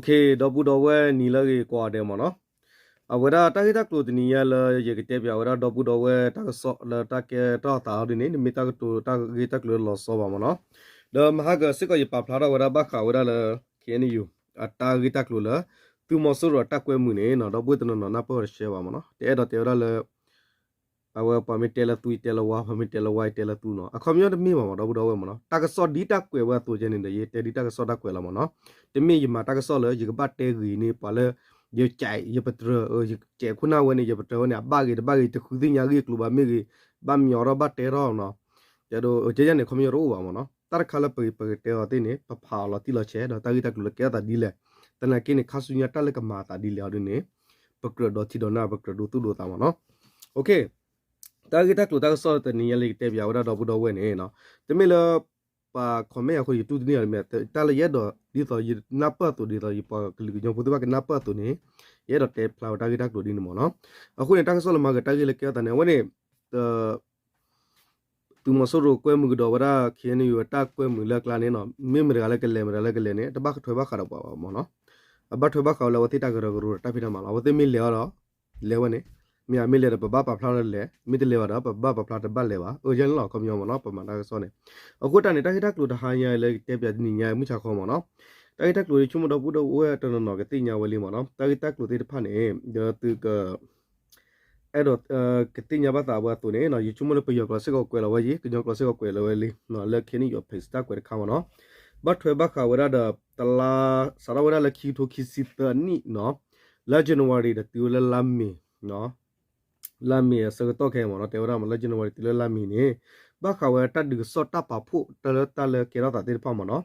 ဒီပုၢ်ဒီဝဲၢ်နံၤလၢအဂ့ၤကိးဂၤဒဲးမ့ၢ်နီၤ, အဝဲဒၣ်တၢ်ဂ့ၢ်တၢ်ကျိၤတနံၤညါလၢယကတဲပၠးဝဲဒၣ်ဒီပုၢ်ဒီဝဲၢ်တၢ်ကစီၣ်လၢတၢ်ကဲထီၣ်အသးအီၤဒ်န့ၣ် တမ့ၢ်တၢ်ကတိၤတၢ်ဂ့ၢ်တၢ်ကျိၤလၢလီၤဆီဘၣ်မ့ၢ်နီၤ, ဒီးမဟါကစ့ၢ်ကီးယပာ်ဖျါထီၣ်ဝဲဒၣ်ဘၣ်ဃးဝဲဒၣ်လၢ ခ့ၣ်အဲၣ်ယူၣ် အတၢ်ဂ့ၢ်တၢ်ကျိၤလၢ သုးမီၤစိရိၤအတၢ်ကွဲမုာ်န့ၣ်နီၤ ဒီပုၢ်ဝဲၢ်တနီၤနီၤနၢ်ပၢၢ်တရှဲဘၣ်မ့ၢ်နီၤ, တအဲၣ်ဒိးတဲဝဲဒၣ်လၢ အဝဲပှၤမ့ၢ်တဲလၢသူယတဲလၢဝါ ပှၤမ့ၢ်တဲလၢဝါယတဲလၢသူနီၤ, အခီပညီတမ့ၢ်ဘၣ်မ့ၢ်ဒီပုၢ်ဒီဝဲၢ်မ့ၢ်နီၤ, တၢ်ကစီၣ်ဒ်တၢ်ကွဲးဝဲအသိးကဲန့ၣ်ဒီး ယတဲဒ်တၢ်ကစီၣ်တၢ်ကွဲးလီၤမ့ၢ်နီၤ, တမ့ၢ်ယမၤတၢ်ကစီၣ်လၢယကဘၣ်တဲဂ့ၤန့ၣ် ပှၤလၢ ယကဲး ယပတြၢၤ ယကဲးခိၣ်နၢ်ဝဲန့ၣ် ယပတြၢၤဝဲန့ၣ် အဘၣ်ဂ့ၤတဘၣ်ဂ့ၤ တဃုသ့ၣ်ညါဂ့ၢ်ကျိၤဘၣ်မ့ၢ်ဂ့ၤ ဘၣ်မညီထီၣ်ဘၣ်တဲထီၣ်နီၤ, တဲဒိးကဲယဲၢ်န့ၣ် ခီပညီတအိၣ်ဘၣ်မ့ၢ်နီၤ, တၢ်တခါလၢပကတဲအီၤသ့ၣ်န့ၣ် ပဖးအီၤလီၤတံၢ်လီၤဆဲး ဒီးတၢ်ဂ့ၢ်တၢ်ကျိၤလၢကဲထီၣ်သးဒ်လဲၣ်, သနာ်က့န့ၣ် ခါဆူညါတၢ်လၢကမၤအသးဒ်လဲၣ်အီၤဒ်န့ၣ် ပကြၢးဒီးထံဒီးနၢ် ပကြၢးဒိသူၣ်ဒိသးမ့ၢ်နီၤ, တၢ်ဂ့ၢ်တၢ်ကျိၤတၢ်ကစီၣ်တနံၤညါလၢယကတဲပၠးဝဲဒၣ်ဒီပုၢ်ဒီဝဲၢ်န့ၣ် တမ့ၢ်လၢ ပှၤ comment အဃိ ယတူၢ်တန့ၢ်အီၤတမ့ၢ် တၢ်လၢယအဲၣ်ဒိးဒ်သိးယနၢ်ပၢၢ်အသိးဒ်သိးယပှၤကလုာ်ကညီဖိသ့ၣ်တဖၣ်ကနၢ်ပၢၢ်အသိးန့ၣ် ယအဲၣ်ဒိးတဲဖျါဝဲတၢ်ဂ့ၢ်တၢ်ကျိၤဒ်န့ၣ်မ့ၢ်နီၤ, အဃိန့ၣ် တၢ်ကစီၣ်လၢမၤကတၢ်ဂ့ၢ်လၢကဲထီၣ်သးန့ၣ် အဝဲန့ၣ် သုးမီၤစိရိၤကွဲမုာ်ကဒီးဝဲဒၣ် ခ့ၣ်အဲၣ်ယူၣ် အတၢ်ကွဲမုာ်လၢအကျါန့ၣ်နီၤ မ့ၢ်မတၤတဂၤလၢကလဲၤ မတၤလၢကလဲၤန့ၣ် တဘၣ်ထွဲဘၣ်ဃးဒီးပှၤဘၣ်မ့ၢ်နီၤ, အဘၣ်ထွဲဘၣ်ဃးဝဲလၢအဝဲသ့ၣ်တၢ်ကရၢကရိဒီးတၢ်ဖံးတၢ်မၤလီၤ, အဝဲသ့ၣ်မ့ၢ်လဲၤအီၤဒီး လဲၤဝဲန့ၣ်, မ့ၢ်အမ့ၢ်လဲၤဒီး ပဘၣ်ပာ်ဖျါလၢလဲၤ မ့ၢ်တလဲၤဘၣ်ဒီး ပဘၣ်ပာ်ဖျါတဘၣ်လဲၤဘၣ် အယဲန့ၣ်လီၤ ခီပညီမ့ၢ်နီၤ ပမၤတၢ်ကစီၣ်န့ၣ်, အဃိတၢ်န့ၣ် တၢ်ဂ့ၢ်တၢ်ကျိၤတဟါညါလၢကတဲပၠးတနံၤညါမုၢ်ဆါခီမ့ၢ်နီၤ, တၢ်ဂ့ၢ်တၢ်ကျိၤလၢဆိကမိၣ်ဒီပုၢ်ဒီဝဲၢ်တနီၤနီၤကသ့ၣ်ညါဝဲလံမ့ၢ်နီၤ, တၢ်ဂ့ၢ်တၢ်ကျိၤသ့ၣ်တဖၣ်န့ၣ် ဒီးသုက အဲၣ်ဒိး ကသ့ၣ်ညါဘၣ်သးဝဲအသိးန့ၣ် ယဆိကမိၣ်လၢပယီၤကျိာ်စ့ၢ်ကီးကွဲးလီၤဝဲယံၤ ကညီကျိာ်စ့ၢ်ကီးကွဲးလီၤဝဲလံ လၢ ခ့ၣ်အဲၣ်ယူၣ် အ page တၢ်ကွဲးတခါမ့ၢ်နီၤ, ဘၣ်ထွဲဘၣ်ဃးဝဲဒၣ်ဒီး တလါ စးထီၣ်ဝဲဒၣ်လၢခံကထိခံဆံသၢနံၣ်နီၤ, လါ January ဒီးတုၤဝဲလၢလါမ့ၤ လါမ့ၤအဆၢကတီၢ်ခဲအံၤမ့ၢ်နီၤ တဲဝဲဒၣ်မ့ၢ်လၢ January တုၤလၢလါမ့ၤန့ၣ် ဘၣ်ဃးဝဲတၢ်ဒုးကစီၣ်တၢ်ပာ်ဖှိၣ်တၢ်လၢတၢ်လၢကဲထီၣ်သးသ့ၣ်တဖၣ်မ့ၢ်နီၤ,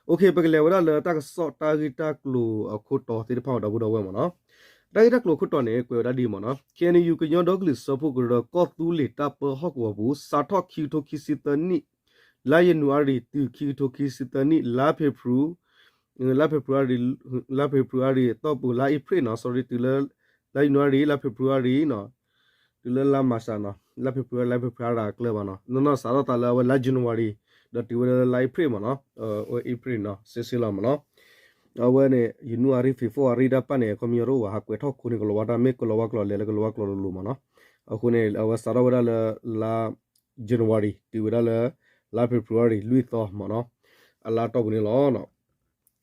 အိၣ်ခ့ပကလဲၤဝဲဒၣ်လၢတၢ်ကစီၣ်တၢ်ဂ့ၢ်တၢ်ကျိၤအခိၣ်တီသ့ၣ်တဖၣ်ဒီပုၢ်ဒီဝဲၢ်မ့ၢ်နီၤ, တၢ်ဂ့ၢ်တၢ်ကျိၤအခိၣ်တီန့ၣ် ကွဲးဝဲဒၣ်ဒ်အံၤမ့ၢ်နီၤ ခ့ၣ်အဲၣ်ယူၣ် ကညီဒီကလုာ်စၢဖှိၣ်ကရၢ ကီၢ်သူလ့ၤတၢ်ပၢဟီၣ်ကဝီၤပူၤ စးထီၣ်ခံကထိခံဆံသၢနံၣ် လါယနူၤအါရံၤ တုၤခံကထိခံဆံသၢနံၣ် လါဖ့ၤဘြူၤ လါဖ့ၤဘြူၤအါရံၤ လါဖ့ၤဘြူၤအါရံၤအတီၢ်ပူၤ လါအ့ဖြ့ၣ်နီၤ sorry တုၤလၢ လါယနူၤအါရံၤ လါဖ့ၤဘြူၤအါရံၤနီၤ တုၤလၢလါမၤၡးနီၤ လါဖ့ၤဘြူၤအါရံၤ လါဖ့ၤဘြူၤအါရံၤအကျၢၢ်ဘၣ်နီၤ နီၢ်နီၢ်စးထီၣ်သးလၢအဝဲလါ January ဒီးတုၤဝဲလၢလါအ့ဖြ့ၣ်မ့ၢ်နီၤ အ့ဖြ့ၣ်နီၤ စ့စ့လီၤမ့ၢ်နီၤ အဝဲန့ၣ် ယနူၤအါရံၤ ဖ့ၤဘြူၤအါရံၤတၢ်ပၢန့ၣ် အခီပညီတအိၣ်ဘၣ် ဟးကွဲးထီၣ်ခိန့ၣ် ကလီၤဝါတၢ်မ့ၢ်ကလီၤဝါကျိာ်လဲၤလၢကလီၤဝါကျိာ်လိၤလိၤမ့ၢ်နီၤ အဃိန့ၣ် အဝဲစးထီၣ်ဝဲဒၣ်လၢလါ January တုၤဝဲဒၣ်လၢ လါဖ့ၤဘြူၤအါရံၤ လွံၢ်သီမ့ၢ်နီၤ အလါတီၢ်ပူၤန့ၣ်လီၤ.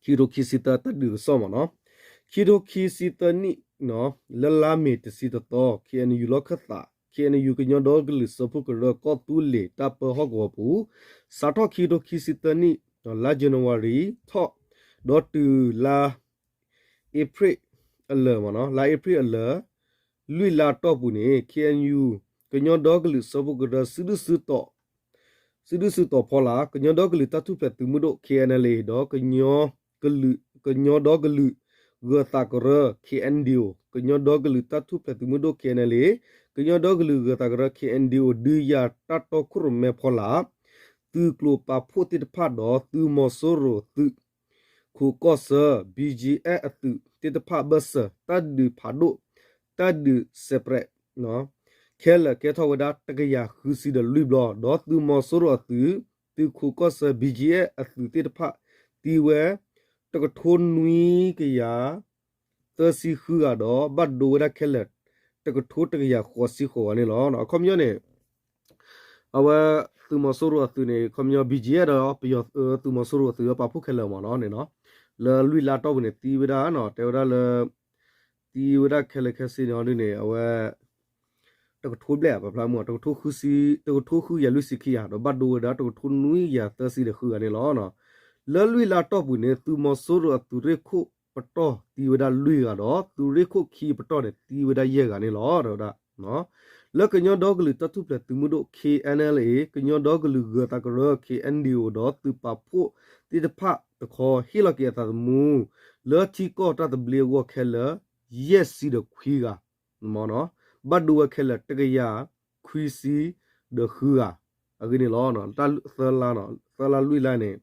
ခံကထိခံဆံသၢ တၢ်ဒုးကစီၣ်မ့ၢ်နီၤ ခံကထိခံဆံသၢနံၣ် လၢလါမ့ၤတဆံတသီ ခ့ၣ်အဲၣ်ယူၣ် လီၢ်ခၢၣ်သး ခ့ၣ်အဲၣ်ယူၣ် ကညီဒီကလုာ်စၢဖှိၣ်ကရၢ ကီၢ်သူလ့ၤတၢ်ပၢဟီၣ်ကဝီၤပူၤ စးထီၣ်ခံကထိခံဆံသၢနံၣ် လါ January ထီၣ် ဒီးတုၤလါ အ့ဖြ့ၣ်အလၢာ်မ့ၢ်နီၤ လါအ့ဖြ့ၣ်အလၢာ် လွံၢ်လါတီၢ်ပူၤန့ၣ် ခ့ၣ်အဲၣ်ယူၣ် ကညီဒီကလုာ်စၢဖှိၣ်ကရၢ စုဒုၣ်စုတီၤ စုဒုၣ်စုတီၤဖီလာ် ကညီဒီကလုာ်တၢ်ထူၣ်ဖျဲးသုးမုၢ်ဒိၣ် ခ့ၣ်အဲၣ်အလ်အ့ ဒီး ကညီဒီကလုာ်ဂၢၤသးကရၢ ခ့ၣ်အဲၣ်ဒံၣ်အိၣ် ကညီဒီကလုာ်တၢ်ထူၣ်ဖျဲးသုးမုၢ်ဒိၣ် ခ့ၣ်အဲၣ်အလ်အ့ ကညီဒီကလုာ်ဂၢၤသးကရၢ ခ့ၣ်အဲၣ်ဒံၣ်အိၣ် ဒုးယၤတၢ်တီခိၣ်ရိၣ်မဲဖီလာ် သုးကျိၤပာ်ဖှိၣ်သ့ၣ်တဖၣ်ဒီးသုးမီၤစိရိၤသုး ခိးကီၢ်ဆၢ ဘံၣ်ကၠံၣ်အဲၣ် အသုးသ့ၣ်တဖၣ်ဘၢၣ်စၢၤ တၢ်ဒုးဖးဒိၣ် တၢ်ဒုးစဲးပြဲး ခဲလၢာ်ကဲထီၣ်ဝဲဒၣ်တကယၤဃုဆံဒီးလွံၢ်ဘျီ ဒီးသုးမီၤစိရိၤအသုး သုးခိးကီၢ်ဆၢ ဘံၣ်ကၠံၣ်အဲၣ် အသုးသ့ၣ်တဖၣ် သံဝဲ တကထိနွံကယၤ သၢဆံဃုဂၤဒီး ဘၣ်ဒိဝဲဒၣ်ခဲလၢာ် တကထိတကယၤဃိးဆံဃိးဂၤန့ၣ်လီၤ. အခီပညီန့ၣ် အဝဲသုးမီၤစိရိၤအသုးန့ၣ် ခီပညီ ဘံၣ်ကၠံၣ်အဲၣ် ဒီးပယီၤသုးမီၤစိရိၤအသုးပာ်ဖှိၣ်ခဲလၢာ်မ့ၢ်နီၤန့ၣ်နီၤ လၢလွံၢ်လါတီၢ်ပူၤန့ၣ် သံဝဲဒၣ်နီၤ တဲဝဲဒၣ်လၢ သံဝဲဒၣ်ခဲလၢာ်ခဲဆ့န့ၣ်အီၤဒ်န့ၣ် အဝဲ တကထိဘျဲၣ် ပာ်ဖျါမ့ၢ် တကထိဃုဆံ တကထိဃုကယၤလွံၢ်ဆံခံဂၤ ဒီးဘၣ်ဒိဝဲဒၣ်တကထိနွံကယၤသၢဆံဒီးဃုဂၤန့ၣ်လီၤ. လၢလွံၢ်လါတီၢ်ပူၤန့ၣ် သုးမီၤစိရိၤအသုးရ့ၣ်ခိၣ်ပတီၢ်သံဝဲဒၣ်လွံၢ်ဂၤဒီး သုးရ့ၣ်ခိၣ်ခံပတီၢ်န့ၣ် သံဝဲဒၣ်ယဲၢ်ဂၤန့ၣ်လီၤ တဲဝဲဒၣ် လၢကညီဒီကလုာ်တၢ်ထူၣ်ဖျဲးသုးမုၢ်ဒိၣ် ခ့ၣ်အဲၣ်အလ်အ့ ကညီဒီကလုာ်ဂၢၤသးကရၢ ခ့ၣ်အဲၣ်ဒံၣ်အိၣ် ဒီးသုးပာ်ဖှိၣ်သ့ၣ်တဖၣ်တခီ ဟ့ၣ်လီၤက့ၤအသးသမူ လၢထံကီၢ်တၢ်သဘျ့အဂီၢ်ခဲလၢာ် ယဲၢ်ဆံဒီးခွံဂၤ ဘၣ်ဒိဝဲခဲလၢာ်တကယၤခွံဆံဒီးဃုဂၤ အဂ့ၢ်န့ၣ်လီၤ. တၢ်သၢလါ သၢလါလွံၢ်လါန့ၣ်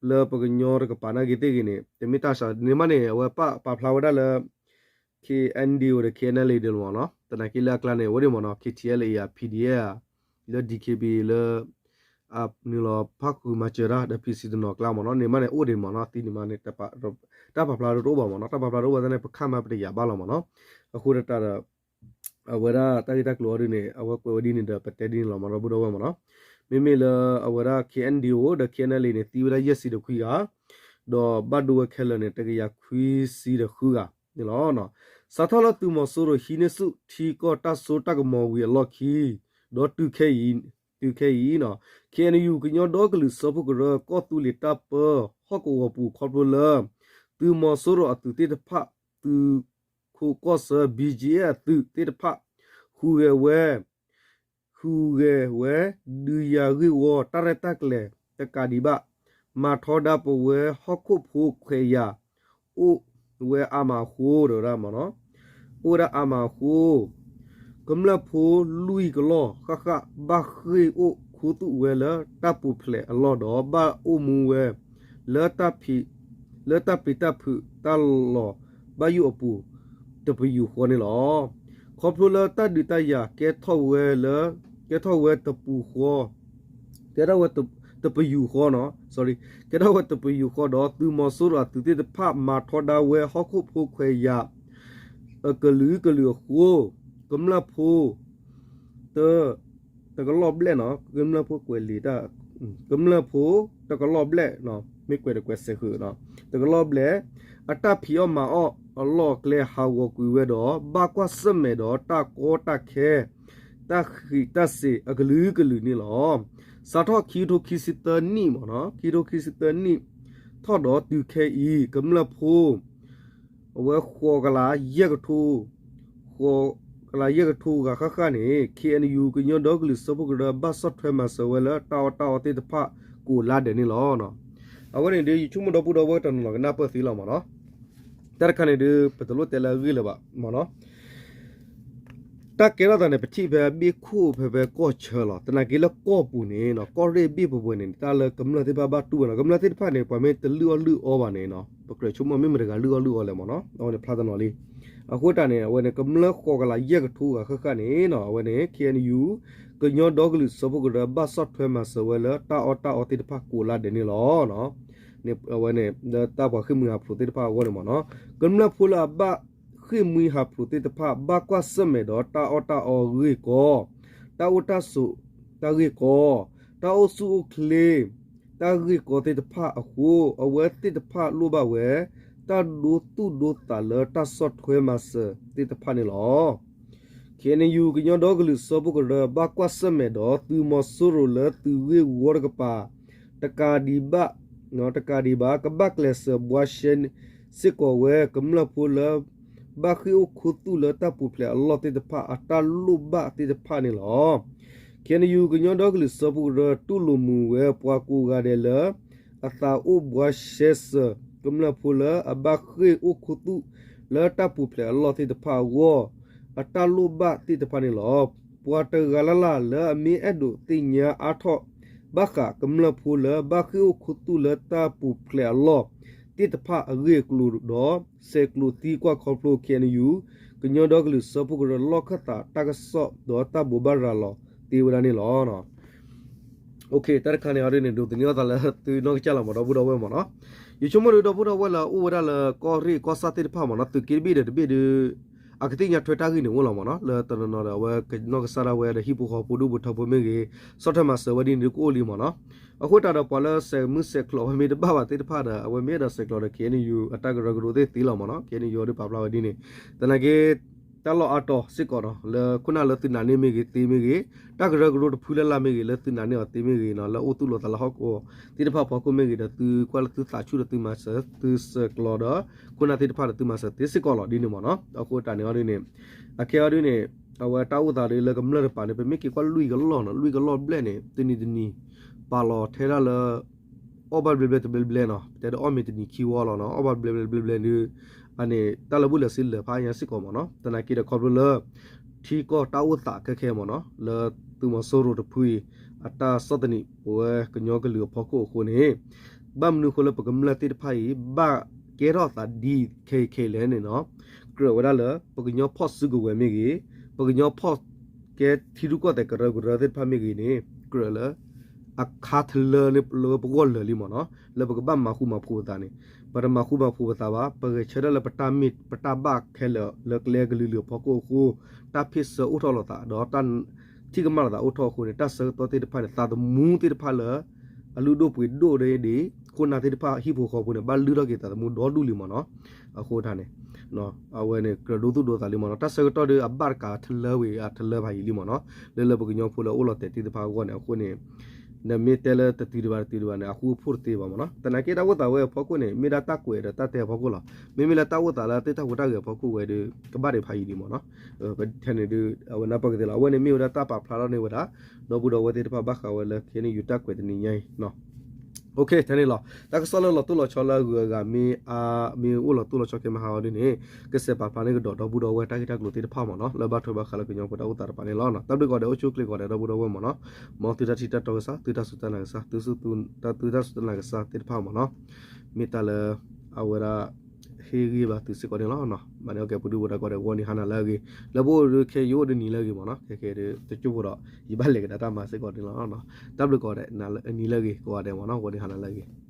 လၢပကညီတကပၤနာ်က့ၤသ့ၣ်ဂ့ၤန့ၣ် တမ့ၢ်တၢ်ဆါန့ၣ်မးန့ၣ် အဝဲပာ်ဖျါဝဲဒၣ်လၢ ခ့ၣ်အဲၣ်ဒံၣ်အိၣ်ဒီး ခ့ၣ်အဲၣ်အလ်အ့ ဒ်လီၤမ့ၢ်နီၤ သနာ်က့လၢအကျါန့ၣ် အဝဲဒၣ်မ့ၢ်နီၤ ခ့ၣ်ထံၣ်အဲၣ်အလ်အ့ ဧါ ပီၣ်ဒီအ့ၣ် ဧါ လၢ ဒံၣ်ခ့ၣ်ဘံၣ် လၢ နုာ်လီၤဖးဃုာ်မၤစၢၤတၢ်ဒီး PC တနီၤကျါမ့ၢ်နီၤ, န့ၣ်မးန့ၣ် အိၣ်ဒံးမ့ၢ်နီၤ, သံန့ၣ်မးန့ၣ် တၢ်ပာ်ဖျါတအိၣ်ဘၣ်မ့ၢ်နီၤ, တၢ်ပာ်ဖျါတအိၣ်ဘၣ်သနာ်က့ ပခါမးပတယာ်ဘၣ်လီၤမ့ၢ်နီၤ. အဃိတၢ်ဒီး အဝဲဒၣ်တၢ်ဂ့ၢ်တၢ်ကျိၤအီၤဒ်န့ၣ် အဝဲကွဲးဝဲဒ်န့ၣ်ဒီး ပတဲဒ်န့ၣ်လီၤမ့ၢ်နီၤ ဒီပုၢ်ဒီဝဲၢ်မ့ၢ်နီၤ. မ့မ့ၢ်လၢအဝဲဒၣ် KNDO ဒီး KNLA န့ၣ် သံဝဲဒၣ်ယဲၢ်ဆံဒီးခွံဂၤ, ဒီးဘၣ်ဒိဝဲခဲလၢာ်န့ၣ် တကယၤခွံဆံဒီးဃုဂၤန့ၣ်လီၤ. စးထီၣ်လၢသုးမီၤစိရိၤဟံးန့ၢ်ဆူၣ်ထံကီၢ်တၢ်စိတၢ်ကမီၤဝံၤအလီၢ်ခံ, ဒီးတုၤခဲအံၤ, တုၤခဲအံၤ, KNU ကညီဒီကလုာ်စၢဖှိၣ်ကရၢ ကီၢ်သူလ့ၤတၢ်ပၢဟီၣ်ကဝီၤပူၤ ခီဖျိလၢ သုးမီၤစိရိၤအသုးသ့ၣ်တဖၣ် သုးခိးကီၢ်ဆၢ BGF အသုးသ့ၣ်တဖၣ် ဟူးဂဲၤဝဲ ဟူးဂဲၤဝဲ ဒုးယၤဂ့ၢ်ဝီတၢ်ရဲၣ်တၢ်ကျဲၤတကးဒံးဘၣ် မၤထီဒါပဝဲဟီၣ်ခိၣ်ဖိခွဲးယာ် အိၣ်ဝဲအါမးအဃိ တဲဝဲဒၣ်မ့ၢ်နီၤ, အိၣ်ဝဲဒၣ်အါမးအဃိ ကမျၢၢ်ဖိလွံၢ်ကလီၢ်ဃၣ်ဃၣ် ဘၣ်ဃ့ၢ်အိၣ်ခူသူၣ်ဝဲလၢတၢ်ပူၤဖျဲးအလီၢ်ဒီး ဘၣ်အိၣ်မူဝဲ လၢတၢ်ဖံး လၢတၢ်ပံးတၢ်ဖုးတၢ်လီၤဘၣ်ယိၣ်အပူၤ တပယူာ်ဃီန့ၣ်လီၤ. ခီဖျိလၢတၢ်ဒုးတၢ်ယၤကဲထီၣ်ဝဲလၢ ကဲထီၣ်ဝဲတပူၤဃီ ကဲထီၣ်ဝဲတပယူာ်ဃီနီၤ, sorry, ကဲထီၣ်ဝဲတပယူာ်ဃီဒီး သုးမီၤစိရိၤအသုးသ့ၣ်တဖၣ် မၤထီဒါဝဲဟီၣ်ခိၣ်ဖိခွဲးယာ် အကလုာ်ကလုာ်အဃိ ကမျၢၢ်ဖိ တ တကလီၢ်ဘျဲၣ်နီၤ, ကမျၢၢ်ဖိကွဲးလံာ်တၢ် ကမျၢၢ်ဖိတကလီၢ်ဘျဲၣ်, မ့ၢ်ကွဲးတကွဲးစဲးဃုာ်နီၤ, တကလီၢ်ဘျဲၣ် အတၢ်ဖံးအီၣ်မၤအီၣ်အလီၢ်အကျဲဟးဂီၤကွံာ်ဝဲဒီး ဘၣ်ကွၢ်ဆၢၣ်မဲာ်ဒီးတၢ်ကီတၢ်ခဲ တၢ်ဃံးတၢ်စ့ၤအကလုာ်ကလုာ်န့ၣ်လီၤ. စးထီၣ်ခံကထိခံဆံသၢနံၣ်မ့ၢ်နီၤ, ခံကထိခံဆံသၢနံၣ်ထီၣ်ဒီးတုၤခဲအံၤ ကမျၢၢ်ဖိ အဝဲဃိးကလးယဲၢ်ကထိ ဃိးကလးယဲၢ်ကထိဂၤဃၣ်ဃၣ်န့ၣ် KNU ကညီဒီကလုာ်စၢဖှိၣ်ကရၢ ဘၣ်ဆီၣ်ထွဲမၤစၢၤဝဲလၢတၢ်အီၣ်တၢ်အီသ့ၣ်တဖၣ်ကိးလါဒဲးန့ၣ်လီၤ. အဝဲန့ၣ်ဒုး ယဆိကမိၣ်ဒီပုၢ်ဒီဝဲၢ်တနီၤနီၤကနၢ်ပၢၢ်သ့လီၤမ့ၢ်နီၤ. တၢ်တခါန့ၣ်ဒုး ပတလိၣ်တဲလၢအဂ့ၢ်လၢၤဘၣ်မ့ၢ်နီၤ. တၢ်ကဲထီၣ်သးန့ၣ် ပထံၣ်ဖဲဘ့ၣ်ခိၣ်ဖဲဖဲကီၢ်ဆၢလီၤ. သနာ်က့လၢကီၢ်ပူၤန့ၣ်နီၤ ကီၢ်ရ့ၣ်ဘ့ၣ်ပှဲၤပှဲၤန့ၣ် တၢ်လၢကမျၢၢ်သ့ၣ်တဖၣ်ဘၣ်တူၢ်ဝဲနီၤ. ကမျၢၢ်သ့ၣ်တဖၣ်န့ၣ် ပှၤမ့ၢ်တလုၢ်အီၣ်လုၢ်အီဘၣ်န့ၣ်နီၤ ပကြၢးဆိကမိၣ်မ့ၢ်မတၤတဂၤလုၢ်အီၣ်လုၢ်အီလဲၣ်မ့ၢ်နီၤ. အဝဲန့ၣ်ဖျါတနီၤလံ. အဃိတၢ်န့ၣ် အဝဲန့ၣ် ကမျၢၢ်ဃိးကလးယဲၢ်ကထိဂၤဃၣ်ဃၣ်န့ၣ်နီၤ အဝဲန့ၣ် KNU ကညီဒီကလုာ်စၢဖှိၣ်ကရၢ ဘၣ်ဆီၣ်ထွဲမၤစၢၤဝဲလၢတၢ်အီၣ်တၢ်အီသ့ၣ်တဖၣ်ကိးလါဒဲးန့ၣ်လီၤ. အဝဲန့ၣ် လၢတၢ်ပှၤဃ့ၢ်မှံဟးဖျိးသ့ၣ်တဖၣ်အဂီၢ်န့ၣ်မ့ၢ်နီၤ ကမျၢၢ်ဖိလၢအဘၣ်ဃ့ၢ်မှံဟးဖျိးသ့ၣ်တဖၣ် ဘၣ်ကွၢ်ဆၢၣ်မဲာ်ဒီးတၢ်အီၣ်တၢ်အီအဂ့ၢ်ကီ, တၢ်အိၣ်တၢ်ဆိးတၢ်ဂ့ၢ်ကီ, တၢ်အိၣ်ဆူၣ်အိၣ်ချ့ တၢ်ဂ့ၢ်ကီသ့ၣ်တဖၣ်အဃိ အဝဲသ့ၣ်တဖၣ်လိၣ်ဘၣ်ဝဲ တၢ်ဒိသူၣ်ဒိသးလၢတၢ်ဆီၣ်ထွဲမၤစၢၤသ့ၣ်တဖၣ်န့ၣ်လီၤ. KNU ကညီဒီကလုာ်စၢဖှိၣ်ကရၢ ဘၣ်ကွၢ်ဆၢၣ်မဲာ်ဒီးသုးမီၤစိရိၤလၢသုးဂ့ၢ်ဝီတကပၤ တကးဒံးဘၣ် တကးဒံးဘၣ် ကဘၣ်ကျဲးစၢးဘှါရှဲစ့ၢ်ကီးဝဲ ကမျၢၢ်ဖိလၢ ဘၣ်ဃ့ၢ်အိၣ်ခူသူၣ်လၢတၢ်ပူၤဖျဲးအလီၢ်သ့ၣ်တဖၣ် အတၢ်လိၣ်ဘၣ်သ့ၣ်တဖၣ်န့ၣ်လီၤ. KNU ကညီဒီကလုာ်စၢဖှိၣ်ကရၢ တူၢ်လိာ်မုာ်ဝဲပှၤကိးဂၤဒဲးလၢ အသးအိၣ်ဘှါရှဲစၢၤ ကမျၢၢ်ဖိလၢအဘၣ်ဃ့ၢ်အိၣ်ခူသူၣ်လၢတၢ်ပူၤဖျဲးအလီၢ်သ့ၣ်တဖၣ်အဂီၢ် အတၢ်လိၣ်ဘၣ်သ့ၣ်တဖၣ်န့ၣ်လီၤ. ပှၤတဂၤလၢ်လၢ်လၢအမ့ၢ်အဲၣ်ဒိးသ့ၣ်ညါအါထီၣ် ဘၣ်ဃးကမျၢၢ်ဖိလၢဘၣ်ဃ့ၢ်အိၣ်ခူသူၣ်လၢတၢ်ပူၤဖျဲးအလီၢ်သ့ၣ်တဖၣ်အဂ့ၢ်အကျိၤဒီး ဆဲးကျိးသံကွၢ်ခီဖျိ KNU ကညီဒီကလုာ်စၢဖှိၣ်ကရၢလီၢ်ခၢၣ်သးတၢ်ကစီၣ်ဒီးတၢ်ဘိးဘၣ်ရၤလီၤသ့ဝဲဒၣ်န့ၣ်လီၤ. တၢ်တခါန့ၣ်အီၤဒ်န့ၣ် ဒိးသန့ၤအသးလၢသုနီၢ်ကစၢ်လီၤမ့ၢ်ဒီပုၢ်ဒီဝဲၢ်မ့ၢ်နီၤ. ယဆိကမိၣ်ဒုးဒီပုၢ်ဒီဝဲၢ်လၢအအိၣ်ဝဲဒၣ်လၢကီၢ်ရ့ၣ်ကီၢ်ဆၣ်သ့ၣ်တဖၣ်မ့ၢ်နီၤ သုးက့တဘ့ၣ်ဒီးတဘ့ၣ်ဒုး အကသ့ၣ်ညါထွဲတၢ်ဂ့ၢ်န့ၣ်အိၣ်လီၤမ့ၢ်နီၤ လၢတနီၤနီၤဒီးအဝဲကနီၢ်ကစၢ်ဒၣ်ဝဲဒီးဟံၣ်ဖိဃီဖိဒူၣ်ဖိထၢဖိမ့ၢ်ဂ့ၤ ဆီၣ်ထွဲမၤစၢၤဝဲဒ်န့ၣ်ဒုးကအိၣ်လံမ့ၢ်နီၤ. အဃိသတးဒီးပှၤလၢဆဲးမုၢ်ဆဲးကျိးဝဲမ့ၢ်တဘၣ်ဘၣ်သ့ၣ်တဖၣ်ဒီး အဝဲမ့ၢ်အဲၣ်ဒိးဆဲးကျိးဒီး KNU အတၢ်ကရၢကရိသ့ၣ်သ့လီၤမ့ၢ်နီၤ KNU အီၤဒုးပာ်ဖျါဝဲဒ်န့ၣ် သနာ်က့ တၢ်လီၢ်အါတီၤစ့ၢ်ကီးနီၤ လၢခိၣ်နၢ်လၢသုနာ်န့ၢ်မ့ၢ်ဂ့ၤသ့မ့ၢ်ဂ့ၤ တၢ်ကရၢကရိတဖုလၢ်လၢ်မ့ၢ်ဂ့ၤ လၢသုနာ်န့ၢ်အီၤသ့မ့ၢ်ဂ့ၤနီၤ လၢအိၣ်သူၣ်လီၤသးလၢဟီၣ်ကဝီၤသ့ၣ်တဖၣ်ဖီခိၣ်မ့ၢ်ဂ့ၤဒီး သုကွၢ်လၢသုသးဆူၣ်ဒီးသုမၤစၢၤ သုဆဲးကျိးဒီး ခိၣ်နၢ်သ့ၣ်တဖၣ်ဒီးသုမၤစၢၤသ့စ့ၢ်ကီးလီၤဒ်န့ၣ်မ့ၢ်နီၤ. အဃိတၢ်န့ၣ်အီၤဒ်န့ၣ် အခဲအီၤဒ်န့ၣ် အဝဲတၢ်အိၣ်သးဒ်လၢကမျၢၢ်တပၤန့ၣ် ပမ့ၢ်က့ၤကွၢ်လွံၢ်ကလီၢ်နီၤ လွံၢ်ကလီၢ်ဘျဲၣ်န့ၣ် တနံၤတနံၤ ပာ်လီၤထဲဒၣ်လၢ အီၣ်ဘၣ်ဘျဲဘျဲတဘျဲဘျဲနီၤ ပတဲဒီးအီၣ်မ့ၤတနံၤခံဝီလီၤနီၤ အီၣ်ဘၣ်ဘျဲဘျဲတဘျဲဘျဲဒုး အန့ၣ် တၢ်လၢာ်ဘူၣ်လၢာ်စ့လၢာ်ဖးညါစ့ၢ်ကီးမ့ၢ်နီၤ သနာ်က့ဒီးခီဖျိလၢ ထံကီၢ်တၢ်အိၣ်သးခဲခဲမ့ၢ်နီၤ လၢသုးမီၤစိရိၤတဖုအံၤ အတၢ်ဆီၣ်သနံးပဝဲကညီကလုာ်အဖီခိၣ်အဃိန့ၣ် ဘၣ်မနုၤအဃိလၢပကမျၢၢ်သ့ၣ်တဖၣ်အံၤ ဘၣ်ကဲထီၣ်သးဒ်ခဲအံၤခဲအံၤလဲၣ်န့ၣ်နီၤ ကြၢးဝဲဒၣ်လၢ ပကညီဖီၣ်စုကဝဲၤမ့ၢ်ဂ့ၤ ပကညီဖီၣ်ကဲထံရူၢ်ကီၢ်သဲးကရၢကရိသ့ၣ်တဖၣ်မ့ၢ်ဂ့ၤန့ၣ် ကြၢးလၢ အခါတလၢန့ၣ်လၢပဂီၢ်လၢာ်လံမ့ၢ်နီၤ, လၢပကဘၣ်မၤဃူမၤဖိးပသးန့ၣ်, ပတမၤဃူမၤဖိးပသးဘၣ်, ပဂဲၤဆၢထၢၣ်လၢပတၢ်မ့ၢ်ပတၢ်ဘၣ်ခဲလၢာ်လၢကျဲကလုာ်လုာ်အဖီခိၣ်အဃိ, တၢ်ဖ့ၣ်ဆၢအိၣ်ထီၣ်လိာ်သး ဒီးတၢ်ထံၣ်ကမၣ်လိာ်သးအိၣ်ထီၣ်အဃိန့ၣ် တၢ်ဆၢကတီၢ်သ့ၣ်တဖၣ်န့ၣ် သးသမူသ့ၣ်တဖၣ်လၢ အလုၢ်ဒိၣ်ပှ့ၤဒိၣ်ဒ် ခိၣ်နၢ်သ့ၣ်တဖၣ်ဟံၣ်ဖိဃီဖိန့ၣ် ဘၣ်လုၢ်ထီၣ်က့ၤသးသမူဒီဒူၣ်လံမ့ၢ်နီၤ. အဃိတၢ်န့ၣ် အဝဲန့ၣ် ကြၢးဒိသူၣ်ဒိသးလံမ့ၢ်နီၤ. တၢ်ဆၢကတီၢ်ဒီးအဘၣ်တကးတလၢဝံၤ အတလၢဖးယံာ်လံမ့ၢ်နီၤ, လၢလၢပကညီဖိလၢအအိၣ်လီၤတဲာ်သ့ၣ်တဖၣ်အဂီၢ်န့ၣ် အဃိန့ၣ် နမ့ၢ်တဲလၢတတုၤဒံးဘၣ်တတုၤဒံးဘၣ်န့ၣ် အဃူအဖိၣ်တသ့ဘၣ်မ့ၢ်နီၤ. သနာ်က့တၢ်အိၣ်သးဝဲအဖီခိၣ်န့ၣ် မ့ၢ်ဒၣ်တၢ်ကွဲးဒီးတၢ်တဲအဖီခိၣ်လီၤ. မ့မ့ၢ်လၢတၢ်အိၣ်သးလၢသ့ၣ်တၢ်ဟူးတၢ်ဂဲၤအဖီခိၣ်ဝဲဒီး ကဘၣ်ဒံးဖးယံာ်ဒံးမ့ၢ်နီၤ. ထဲန့ၣ်ဒုး အဝဲနၢ်ပၢၢ်ကသ့လီၤ. အဝဲန့ၣ်မ့ၢ်ဝဲဒၣ်တၢ်ပာ်ဖျါထီၣ်န့ၢ်ဝဲဒၣ် ဒီပုၢ်ဒီဝဲၢ်သ့ၣ်တဖၣ်ဘၣ်ဃးဝဲလၢ ခဲန့ၣ် ယူၤတၢ်ကွဲးတနံၤညါအံၤ ထဲန့ၣ်လီၤ. တၢ်ကစီၣ်လၢလီၤတိၢ်လီၤဆီလၢအဂုၤအဂၤမ့ၢ်အါ မ့ၢ်အိၣ်လီၤတိၢ်လီၤဆီခဲမဟါအီၤဒ်န့ၣ် ကစဲးပာ်ဖျါန့ၢ်ကဒီးဒီပုၢ်ဒီဝဲၢ်တၢ်ဂ့ၢ်တၢ်ကျိၤသ့ၣ်တဖၣ်မ့ၢ်နီၤ, လၢဘၣ်ထွဲဘၣ်ဃးလၢကညီဖိတၢ်အိၣ်သးတဖၣ်န့ၣ်လီၤ. တၢ်ဘျုးကိးဂၤဒဲး အိၣ်ဆူၣ်အိၣ်ချ့ကိးဂၤဒဲး ဒီပုၢ်ဒီဝဲၢ်မ့ၢ်နီၤ, မ်သုတၢ်ထံၣ်တၢ်တီကစၢ် သုတၢ်စူၢ်တၢ်နာ်ကစၢ် သုတၢ်စူၢ်တၢ်နာ်ကစၢ်သ့ၣ်တဖၣ်မ့ၢ်နီၤ, မ့ၢ်တၢ်လၢ အဝဲဒၣ် ဟ့ၣ်ဂံၢ်ဘၣ်သုစ့ၢ်ကီးန့ၣ်လီၤ. မၤန့ၢ်အီၣ်ကဲပူၤဒုၣ်ပူၤဒါကိးဂၤဒဲး ဂီၤနံၤဟါနၤလၢအဂ့ၤ, လၢပအိၣ်ဒီးခဲအံၤယအိၣ်ဒီးနံၤလၢအဂ့ၤမ့ၢ်နီၤ, ခဲခဲဒီးတကၠိၢ်ဖိဒီး ယဘၣ်လဲၤကဒါတၢ်မၤစ့ၢ်ကီးန့ၣ်လီၤ. တၢ်ဘျုးကိးဂၤဒဲး နံၤလၢအဂ့ၤကိးဂၤဒဲးမ့ၢ်နီၤ, ဂီၤနံၤဟါနၤလၢအဂ့ၤ